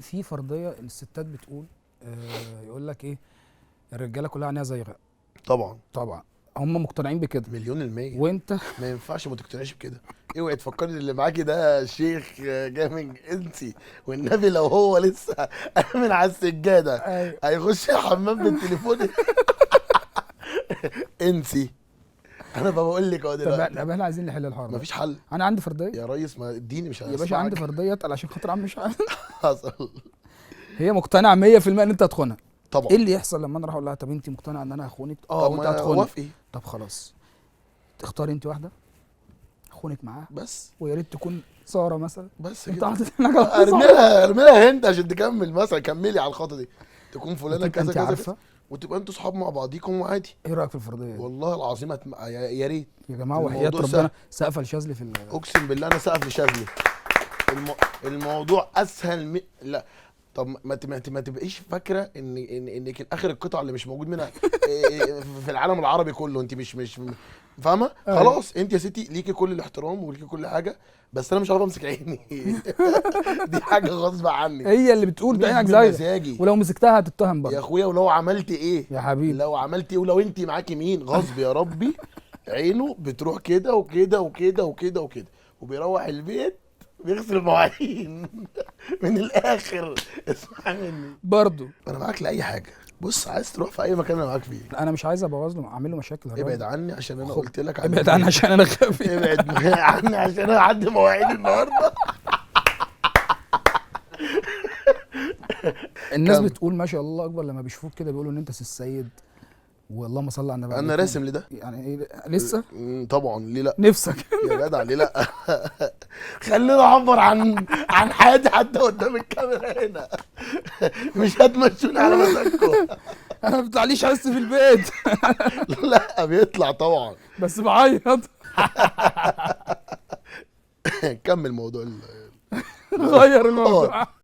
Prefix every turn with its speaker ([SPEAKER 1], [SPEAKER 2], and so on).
[SPEAKER 1] في فرضية الستات بتقول يقول لك ايه، الرجالة كلها عينيها زايغه.
[SPEAKER 2] طبعا
[SPEAKER 1] طبعا هم مقتنعين بكده
[SPEAKER 2] 100%.
[SPEAKER 1] وانت
[SPEAKER 2] ما ينفعش ما تقتنعش بكده. اوعي تفكري اللي معاكي ده شيخ جامد، انسي والنبي لو هو لسه امن على السجادة
[SPEAKER 1] أيوة.
[SPEAKER 2] هيخش الحمام بالتليفون. انسي، انا بقول لك اهو دلوقتي.
[SPEAKER 1] طب احنا عايزين نحل الحوار ده.
[SPEAKER 2] مفيش حل.
[SPEAKER 1] انا عندي فرضية
[SPEAKER 2] يا ريس، ما اديني مش
[SPEAKER 1] يا باشا، عندي فرضية اتقل عشان خاطر عم مش عارف.
[SPEAKER 2] حصل.
[SPEAKER 1] هي مقتنعة 100% ان انت هتخونها.
[SPEAKER 2] طبعا.
[SPEAKER 1] ايه اللي يحصل لما انا اروح اقول لها طب انت مقتنعة ان انا هخونك؟ اه وانت هتخوني.
[SPEAKER 2] وافقي.
[SPEAKER 1] طب خلاص تختاري انت واحدة اخونك معاها
[SPEAKER 2] بس،
[SPEAKER 1] ويا ريت تكون ساره مثلا.
[SPEAKER 2] بس
[SPEAKER 1] انت
[SPEAKER 2] كده
[SPEAKER 1] حاطط عينك على
[SPEAKER 2] ارميلها، ارميلها هند عشان تكمل مثلا، كملي على الخطة دي، تكون فلانه كذا كذا
[SPEAKER 1] عارفه،
[SPEAKER 2] وتبقى انتوا صحاب مع بعضيكم وعادي.
[SPEAKER 1] ايه رايك في الفرضية دي؟
[SPEAKER 2] والله العظيم يا ريت
[SPEAKER 1] يا جماعة، وحياه ربنا سقف لشاذلي في
[SPEAKER 2] اقسم بالله انا سقف لشاذلي. الموضوع اسهل لا طب ما تبقيش فاكره ان انك اخر القطع اللي مش موجود منها في العالم العربي كله، انت مش فاهمه؟ خلاص انت يا ستي ليكي كل الاحترام وليكي كل حاجة، بس انا مش عارف امسك عيني. دي حاجة غصب عني،
[SPEAKER 1] هي اللي بتقول ده عينك زي، ولو مسكتها هتتهم برضه
[SPEAKER 2] يا اخويا. ولو عملت ايه
[SPEAKER 1] يا حبيبي،
[SPEAKER 2] لو عملت ايه، ولو انت معاكي مين، غصب يا ربي عينه بتروح كده وكده وكده وكده وكده، وبيروح البيت بيغسل المواعين. من الاخر اسمع مني
[SPEAKER 1] برضه،
[SPEAKER 2] انا معاك لاي حاجة. بص عايز تروح في اي مكان انا معاك فيه.
[SPEAKER 1] انا مش عايز ابوظ له، اعمل له مشاكل.
[SPEAKER 2] ابعد عني عشان انا قلت لك،
[SPEAKER 1] ابعد عني عشان انا خفيف.
[SPEAKER 2] ابعد عني عشان انا عندي مواعيد النهارده.
[SPEAKER 1] الناس بتقول ما شاء الله اكبر لما بيشوفوك كده، بيقولوا ان انت السيد واللهم صل على النبي.
[SPEAKER 2] انا راسم لده
[SPEAKER 1] يعني ايه لسه؟
[SPEAKER 2] طبعا ليه لا؟
[SPEAKER 1] نفسك
[SPEAKER 2] يا جدع ليه لا؟ خلينا اعبر عن حياتي حتى قدام الكاميرا هنا. مش هتمشوني على مزاجكم.
[SPEAKER 1] انا ما بيطلعليش حس في البيت.
[SPEAKER 2] لا بيطلع طبعا،
[SPEAKER 1] بس بعيط.
[SPEAKER 2] كمل موضوع
[SPEAKER 1] غير الموضوع.